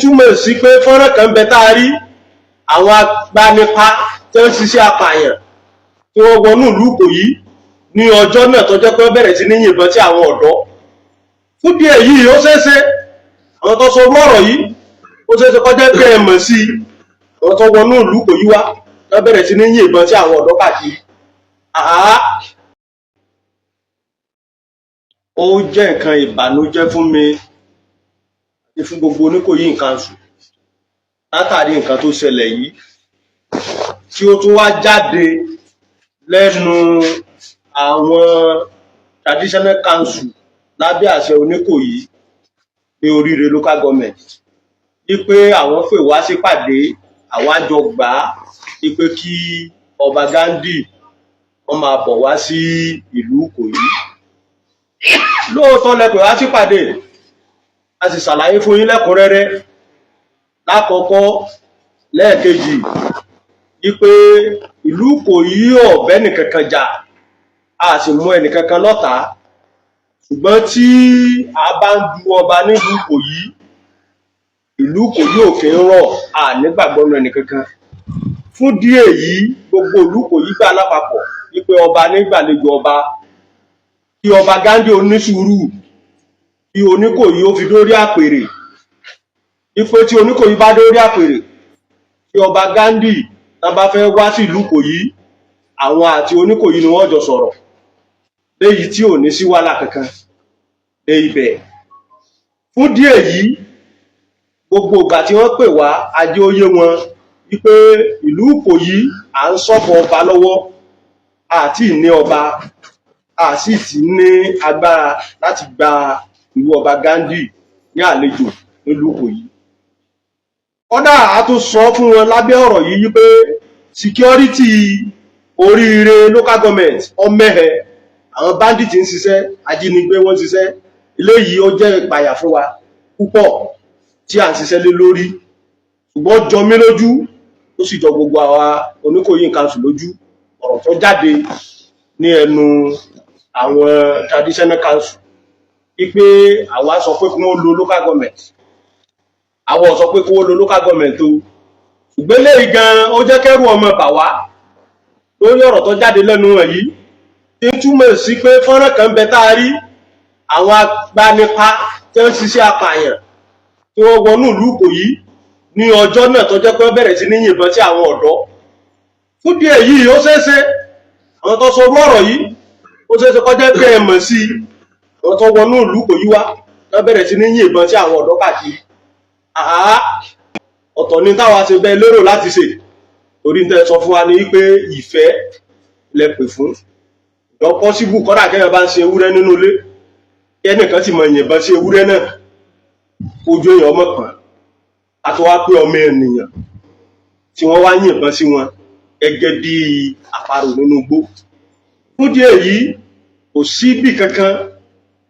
túmọ̀ sí pé fọ́nrán kan bẹ tá a rí àwọn agbanipa tí wọ́n ń ṣiṣẹ́ apààyàn tí wọ́n wọnú ìlú Ìkòyí ní ọjọ́ náà, tó jẹ́ pé wọ́n bẹ̀rẹ̀ sí ní yìnbọn sí àwọn ọ̀dọ́. Fún díẹ̀ yìí, ó ṣeéṣe àwọn tó sọ ọ̀rọ̀ yìí, ó ṣeéṣe kó jẹ́ pé ẹ mọ̀ sí àwọn tó wọnú ìlú Ìkòyí wá, wọ́n bẹ̀rẹ̀ sí ní yìnbọn sí àwọn ọ̀dọ́ káàkiri. Àá, ó jẹ́ nǹkan ìbànújẹ́ fún mi àti fún gbogbo Oníkòyí council látàrí nǹkan tó ṣẹlẹ̀ yìí, tí ó tún wá jáde lẹ́nu àwọn traditional council lábẹ́ àṣẹ Oníkòyí ní Oríire Local Government, wípé àwọn pè wá sípàdé, àwa jọ gbà á wípé kí ọba Ghandi wọ́n máa bọ̀ wá sí ìlú Ìkòyí. Lóòótọ́ lẹ pè wá sípàdé, a sì ṣàlàyé fún yín lẹ́kùnrẹ́rẹ́ lákọ̀ọ́kọ́, lẹ́ẹ̀kejì, wípé ìlú Ìkòyí ò bẹ́nìkankan jà, a sì mú ẹnìkankan lọ́tàá, ṣùgbọ́n tí a bá ń du ọba nílùú Ìkòyí, ìlú Ìkòyí ò kí ń rọ̀, a nígbàgbọ́ nínú ẹnìkankan. Fún díẹ̀ yìí, gbogbo ìlú Ìkòyí gbà lápapọ̀ wípé ọba nígbàlejò ọba, kí ọba Ghandi ó ní sùúrù, kí Oníkòyí ó fi dórí àpèrè, wípé tí Oníkòyí bá dórí àpèrè, tí ọba Ghandi tán bá fẹ́ wá sí ìlú Ìkòyí, àwọn àti Oníkòyí ni wọ́n jọ sọ̀rọ̀ léyìí tí ò ní sí wàhálà kankan dé ibẹ̀. Fún díẹ̀ yìí, gbogbo ìgbà tí wọ́n pè wá, ajé ó yé wọn wípé ìlú Ìkòyí, à ń ṣọ̀fọ̀ ọba lọ́wọ́, àti ní ọba, a sì ti ní agbára láti gba ìlú ọba Ghandi ní àlejò nílùú Ìkòyí. Kódà, a tún sọ fún wọn lábẹ́ ọ̀rọ̀ yìí wípé security Oríire Local Government ọmẹ́hẹ, àwọn bandits ń ṣiṣẹ́, ajínigbé wọ́n ń ṣiṣẹ́. Eléyìí ó jẹ́ ìpayà fún wa púpọ̀ tí à ń ṣiṣẹ́ lé lórí, ṣùgbọ́n jọ mí lójú, ó sì jọ gbogbo àwa Oníkòyí council lójú, ọ̀rọ̀ tó jáde ní ẹnu àwọn traditional council wípé àwa sọ pé kí wọ́n lo local government. Àwọn ò sọ pé kí wọ́n lo local government o, ṣùgbọ́n eléyìí gan ó jẹ́ kẹ́rù ọmọ bà wá lórí ọ̀rọ̀ tó jáde lẹ́nu wọn yìí, tí ń túmọ̀ sí pé fọ́nrán kan bẹ tá a rí àwọn agbanipa tí wọ́n ń ṣiṣẹ́ apààyàn tí wọ́n wọnú ìlú Ìkòyí ní ọjọ́ náà, tó jẹ́ pé wọ́n bẹ̀rẹ̀ sí ní yìnbọn sí àwọn ọ̀dọ́. Fún díẹ̀ yìí, ó ṣeéṣe àwọn tó sọ ọ̀rọ̀ yìí, ó ṣeéṣe kó jẹ́ pé ẹ mọ̀ sí àwọn tó wọnú ìlú Ìkòyí wá, wọ́n bẹ̀rẹ̀ sí ní yìnbọn sí àwọn ọ̀dọ́ káàkiri. Àá, ọ̀tọ̀ ní táwa ṣe bẹ́ẹ̀ lérò láti ṣe, torí tẹ́ sọ fún wa ní wípé ìfẹ́ lẹ pè fún ìjọ possible. Kọ́dà kẹ́yàn bá ń ṣe ewúrẹ́ nínú ilé, kẹ́nìkan sì mọ yìnbọn sí ewúrẹ́ náà, ojú èèyàn ọmọ kan, a tó wá pé ọmọ ènìyàn tí wọ́n wá yìnbọn sí wọn gẹ́gẹ́ bí àparò nínú igbó. Fún díẹ̀ yìí, kò sí ibì kankan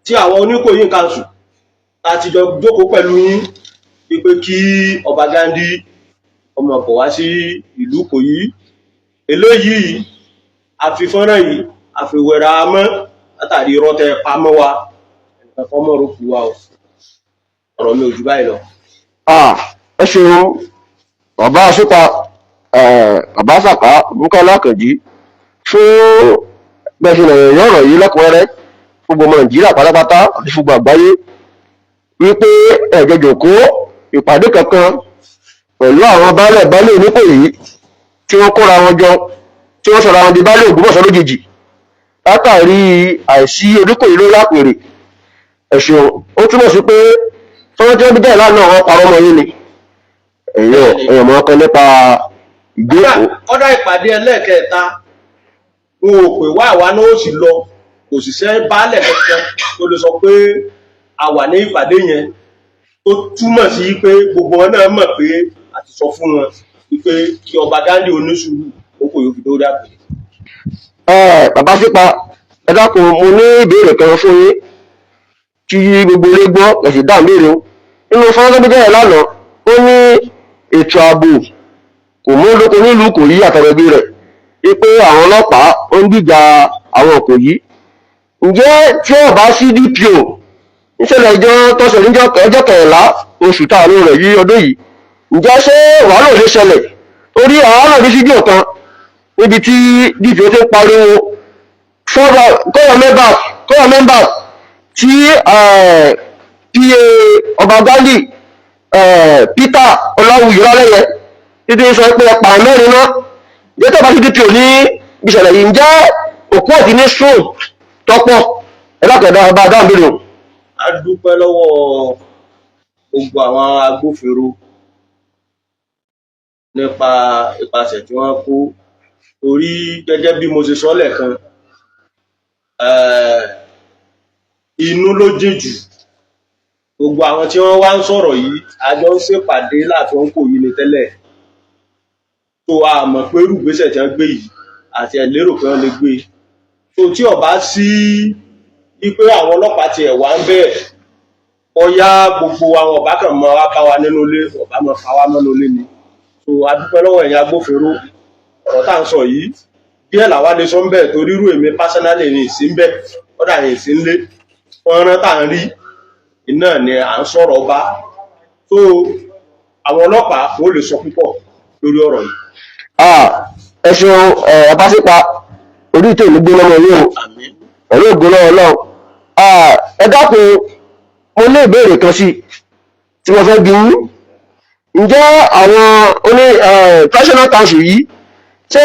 tí àwọn Oníkòyí council láti jọ jókòó pẹ̀lú yín wípé kí ọba Ghandi ọmọ bọ̀ wá sí ìlú Ìkòyí. Eléyìí àfifọ́nrán yìí àfiwẹ̀ra mọ́ látàrí irọ́ tẹ́ pamọ́ wa. Ẹnìkan kan mọ̀ rókù wa o. Ọ̀rọ̀ mi ò jù báyìí lọ. Ah, ẹ ṣeun, bàbá Àṣùpà, bàbá Sàká Bùkọ́lá Àkànjí, fún bẹ́ẹ̀ ṣe lè yọ ọ̀rọ̀ yìí lẹ́kùnrẹ́rẹ́ fún gbogbo ọmọ Nàìjíríà pátápátá àti fún gbogbo àgbáyé, wípé ẹ̀jẹ̀ jòkó ìpàdé kankan pẹ̀lú àwọn baálẹ̀ baálé Oníkòyí tí wọ́n kóra wọn jọ, tí wọ́n sọ̀rọ̀ àwọn di baálé Ògbómọ̀ṣọ́ lójijì látàrí àìsí Oníkòyí lórí àpèrè. Ẹ ṣeun. Ó túmọ̀ sí pé tọ́wọ́ tí wọ́n bí jáde lánàá, wọn parọ́ mọ́ yín ni, ẹ̀yìn ọmọ kan nípa ìjókòó. Kọ́dà, ìpàdé ẹlẹ́ẹ̀kẹta, wọn ò pè wá, àwa náà ó sì lọ. Kò sì sẹ́ baálẹ̀ kankan tó lè sọ pé a wà ní ìpàdé yẹn, tó túmọ̀ sí pé gbogbo wọn náà mọ̀ pé a ti sọ fún wọn wípé kí ọba Ghandi onísùúrù, ó kò yóò fi dórí àpèrè. Ẹ bàbá sípa, ẹ dákun, mo ní ìbéèrè kan fún yín tí gbogbo ilé gbọ́, ẹ sì dáhùn béèrè o. Nínú fọ́nrán tó gbé jáde lánàá, ó ní ètò ààbò kò mú lóko nílùú Ìkòyí àtàgbègbè rẹ̀, wípé àwọn ọlọ́pàá ó ń gbìjà àwọn Ìkòyí. Ǹjẹ́ tí ó bá sí DPO Ìṣẹ̀lẹ̀ ìjọ tọ́sẹ̀ níjọ́ ọjọ́ 14 oṣù táàánú rẹ̀ yí ọdún yìí, ǹjẹ́ ṣé wàhálà ò lè ṣẹlẹ̀? Torí àwọn náà rí fídíò kan níbi tí DPO ti ń pariwo kọ́wọ́ members tí PA ọba Ghandi, Peter Ọláwuyì Ọlálẹ́yẹ, títí sọ pé ẹ pààyàn mẹ́rin náà. Ǹjẹ́ tó bá sí DPO ní ìṣẹ̀lẹ̀ yìí, ǹjẹ́ òkú òtí ní sùn tọ́pọ̀? Ẹ dákun, ọba dáhùn béèrè o. A dúpẹ́ lọ́wọ́ gbogbo àwọn agbófinró nípa ipasẹ̀ tí wọ́n kó, torí gẹ́gẹ́ bí mo ṣe sọ lẹ́ẹ̀kan, inú ló jìn jù. Gbogbo àwọn tí wọ́n wá ń sọ̀rọ̀ yìí, a jọ ń ṣèpàdé láàfin Oníkòyí ni tẹ́lẹ̀, tó a mọ̀ pé irú ìgbésẹ̀ tí wọ́n gbé yìí àti ẹ̀ lérò pé wọ́n lè gbé tó tí ó bá sí wípé àwọn ọlọ́pàá tiẹ̀ wá ń bẹ̀. Ọ̀yá, gbogbo àwọn ọ̀bá kan mọ wá bá wa nínú ilé, ọ̀bá mọ fa wá mọ́nú ilé ni. So a dúpẹ́ lọ́wọ́ ẹ̀yin agbófinró. Ọ̀rọ̀ tá à ń sọ yìí, díẹ̀ làwa lè sọ ń bẹ̀, torí irú èmi personally ní ìsín bẹ̀, kódà yìí sí ń lé fọ́nrán tá à ń rí iná ni à ń sọ̀rọ̀ bá. So àwọn ọlọ́pàá kò lè sọ púpọ̀ lórí ọ̀rọ̀ yìí. Ah, ẹ ṣeun ẹ, ọba sípa orí ìtò ìlú gbóná mọ yín o. Àmín. Pẹ̀lú ògo lọ́wọ́ Ọlọ́run. Ah, ẹ dákun, mo ní ìbéèrè kan sí tí mo fẹ́ bi yín. Ǹjẹ́ àwọn oní traditional council yìí, ṣé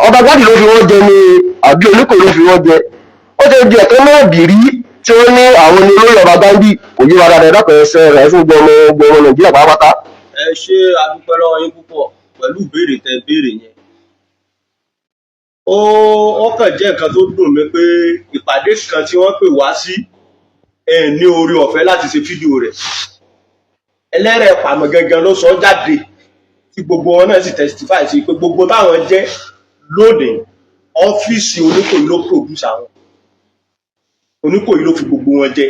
ọba Ghandi ló fi wọ́n jẹ ni àbí Oníkòyí ló fi wọ́n jẹ? Ó ti di ẹ̀kan náà bìrí tí wọ́n ní àwọn ní olóyè ọba Ghandi, kò yé wa dáadáa. Ẹ dákun, ẹsẹ̀ rẹ̀ fún gbogbo ọmọ Nàìjíríà pátápátá. Ẹ ṣé, a dúpẹ́ lọ́wọ́ yín púpọ̀ pẹ̀lú ìbéèrè tẹ́ béèrè yẹn. Ó kàn jẹ́ nǹkan tó dùn mí pé ìpàdé kan tí wọ́n pè wá sí ẹ ní orí ọ̀fẹ́ láti ṣe fídíò rẹ̀. Ẹlẹ́rẹ̀ pàmò gangan ló sọ jáde tí gbogbo wọn náà sì testify sí pé gbogbo táwọn jẹ́ lónìí, ọ́fíìsì Oníkòyí ló produce àwọn, Oníkòyí ló fi gbogbo wọn jẹ,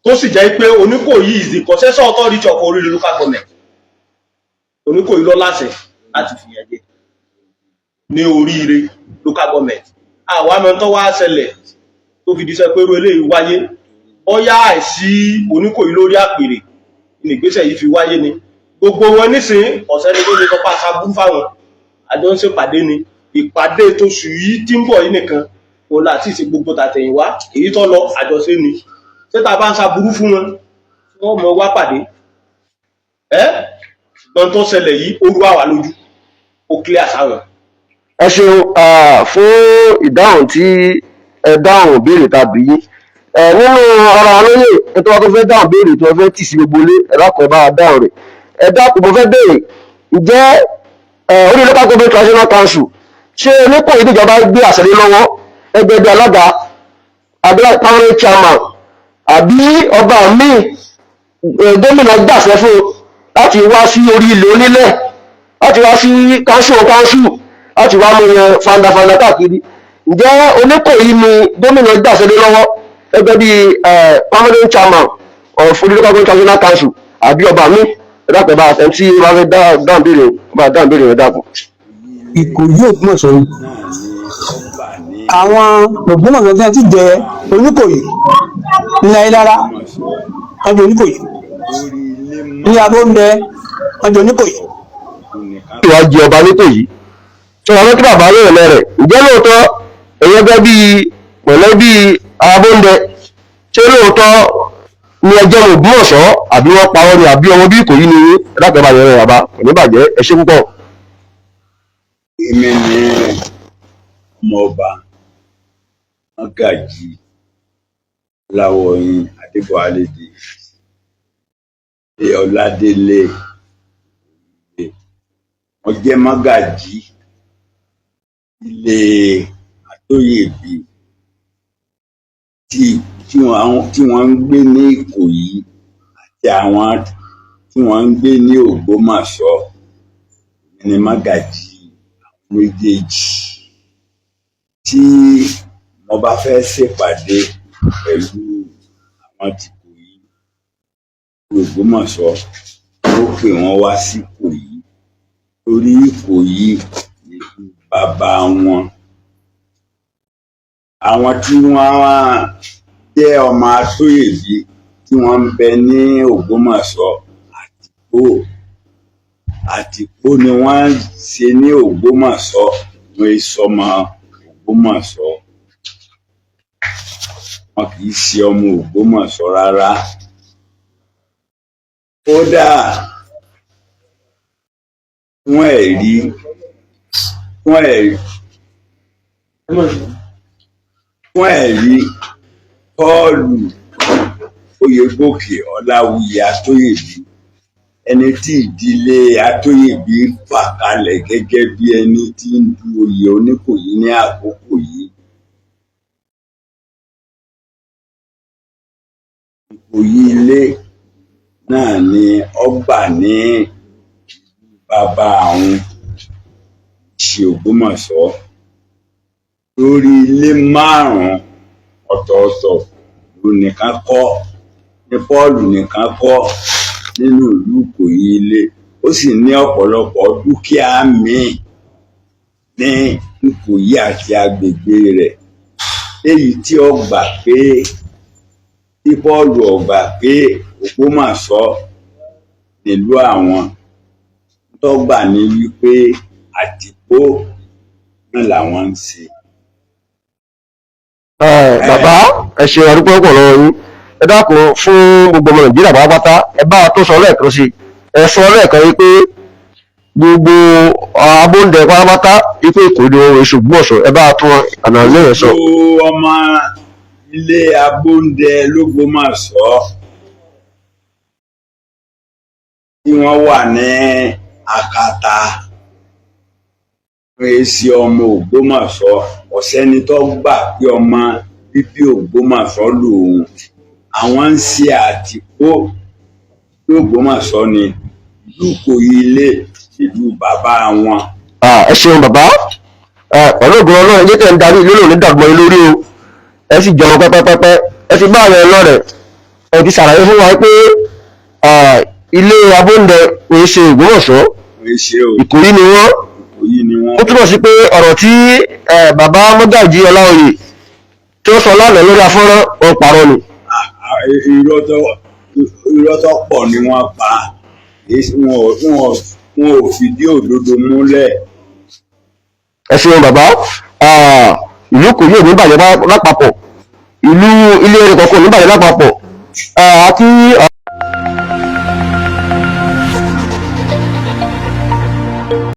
tó sì jẹ́ pé Oníkòyí is the consensus authority of Oríire local government. Oníkòyí ló láṣẹ láti fìyà jẹ ní Oríire local government. Àwa mọ̀ tó wá ṣẹlẹ̀ tó fi di sọ pé irú eléyìí wáyé. Bóyá àìsí Oníkòyí lórí àpèrè ní ìgbésẹ̀ yìí fi wáyé ni. Gbogbo wọn nísìn, ọ̀sẹ́ni tó lè sọ pé aṣábú fáwọn. Àjọ ń ṣèpàdé ni. Ìpàdé tóṣù yìí tí ń bọ̀ yìí nìkan òun láti ṣe gbogbo tàtẹ̀yìnwá. Èyí tó lọ, àjọṣe ni. Ṣé tá a bá ń ṣaburú fún wọn, wọ́n mọ wá pàdé ẹ́? Ṣùgbọ́n tó ṣẹlẹ̀ yìí, ó rú àwa lójú, ó clear sáwọn. Ẹ ṣeun fún ìdáhùn tí ẹ dáhùn béèrè tàbí yín ẹ nínú ọ̀rọ̀ olóyè. Ẹ tó wá tó fẹ́ dáhùn béèrè tí wọ́n fẹ́ tì sí gbogbo ilé, ẹ dákun, ẹ bá wa dáhùn rẹ̀. Ẹ dákun, mo fẹ́ béèrè, ǹjẹ́ ẹ orí local government traditional council, ṣé Oníkòyí ìjọba gbé àṣẹ lé lọ́wọ́ ẹgbẹ́ bí alága àbí permanent chairman àbí ọba míì, gómìnà gbàṣẹ fún un láti wá sí orí ilẹ̀ onílẹ̀, láti wá sí council, láti wá mú wọn fandafanda káàkiri? Ǹjẹ́ Oníkòyí ni gómìnà gbàṣẹ lé lọ́wọ́ gẹ́gẹ́ bí permanent chairman of Orí local government traditional council àbí ọba míì? Ẹ dákun, ẹ bá ẹ tí wọ́n fẹ́ dáhùn béèrè, bá dáhùn béèrè rẹ̀, dákun. Ìkòyí Ògbómọ̀ṣọ́ ni àwọn Ògbómọ̀ṣọ́ tí wọ́n ti jẹ Oníkòyí ní Ayélára, wọ́n jẹ Oníkòyí ní Abóńdẹ, wọ́n jẹ Oníkòyí. Ìwà jẹ ọba Níkòyí tí wọn rántí bàbá yóò lọ rẹ̀. Ǹjẹ́ lóòótọ́ èyí gẹ́gẹ́ bí mọ̀lẹ́bí Abóńdẹ, ṣé lóòótọ́ ni ẹjọ́ Ògbómọ̀ṣọ́ àbí wọ́n parọ́ ni, àbí ọmọ bí Ìkòyí ni yín? Ẹ dákun, ẹ bá yẹn rẹ̀. Bàbá, kò ní bàjẹ́, ẹ ṣé púpọ̀. Èmi ni ọmọọba Mọ́gàjí Láwọyìn Adébọ̀wálé Ọládélé. Mo jẹ́ mọ́gàjí ilé Àtóyèbí tí wọ́n ń gbé ní Ìkòyí àti àwọn tí wọ́n ń gbé ní Ògbómọ̀ṣọ́. Èmi ni mọ́gàjí àwọn méjèèjì. Tí mo bá fẹ́ ṣèpàdé pẹ̀lú àwọn tí Ìkòyí, Ògbómọ̀ṣọ́, ó pè wọ́n wá sí Ìkòyí torí Ìkòyí nílùú bàbá wọn. Àwọn tí wọ́n jẹ́ ọmọ Atóyèbí tí wọ́n ń bẹ ní Ògbómọ̀ṣọ́, Àtìpó, Àtìpó ni wọ́n ń ṣe ní Ògbómọ̀ṣọ́. Wọn è sọmọ Ògbómọ̀ṣọ́, wọn kì í ṣe ọmọ Ògbómọ̀ṣọ́ rárá. Kódà fún ẹ̀rí fún ẹ̀rí fún ẹ̀rí Pọ́ọ̀lù Oyègòkè Ọláwuyì Atóyèbí, ẹni tí ìdílé Atóyèbí fà kalẹ̀ gẹ́gẹ́ bí ẹni tí ń du oyè Oníkòyí ní àkókò yìí. Ìkòyí ilé náà ni ó gbà ní ìlú bàbá àwọn ṣe Ògbómọ̀ṣọ́ lórí ilé márùn-ún ọ̀tọ̀ọ̀tọ̀ ló nìkan kọ́, ní Pọ́ọ̀lù nìkan kọ́ nínú ìlú Ìkòyí ilé. Ó sì ní ọ̀pọ̀lọpọ̀ dúkìá míì ní Ìkòyí àti agbègbè rẹ̀, léyìí tí ó gbà pé tí Pọ́ọ̀lù ò gbà pé Ògbómọ̀ṣọ́ nílùú àwọn. Tó gbà ní wípé Àtìpó náà làwọn ń ṣe. Bàbá, ẹ ṣe àdúgbò pọ̀ lọ́wọ́ yín. Ẹ dákun, fún gbogbo ọmọ Nàìjíríà pátápátá, ẹ bá wa tó sọ lẹ́ẹ̀kan sí i. Ẹ sọ lẹ́ẹ̀kan yìí pé gbogbo abóńdẹ pátápátá wípé kò ní ohun èso Ògbómọ̀ṣọ́. Ẹ bá wa tún àná lẹ́yìn sọ. Gbogbo ọmọ ilé abóńdẹ lÓgbómọ̀ṣọ́ tí wọ́n wà ní Àkàtà, wọn èé ṣe ọmọ Ògbómọ̀ṣọ́. Ọ̀sẹ́ni tó gbà pé ọmọ bíbí Ògbómọ̀ṣọ́ lòun. Àwọn ń ṣe Àtìpó lÓgbómọ̀ṣọ́ ni ìlú Ìkòyí ilé ìlú bàbá wọn. Ẹ ṣeun bàbá. Pẹ̀lú ògùn Ọlọ́run, jẹ́ tẹ̀ ń darí ìlú lòní dàgbọ́n yín lórí o. Ẹ sì jẹun pẹ́pẹ́pẹ́pẹ́. Ẹ ti bá àwọn ẹlọ́rẹ̀, ẹ ti ṣàlàyé fún wa pé ilé abóńdẹ kò ṣe Ògbómọ̀ṣọ́. Wọn èé ṣe o. Ìkòyí ni wọ́n. Ìkòyí ni wọ́n. Ó túbọ̀ sí pé ọ̀rọ̀ tí bàbá Mọ́gàjí Ọláoyè tí ó sọ lánàá lórí afọ́nrán, ó parọ́ ni. Irọ́ tó pọ̀ ni wọ́n pa. Wọn ò fìdí òdodo múlẹ̀. Ẹ ṣeun bàbá. Ìlú kò yóò ní bàjẹ́ lápapọ̀, ìlú ilé ẹnì kọ̀ọ̀kan ò ní bàjẹ́ lápapọ̀. Àti.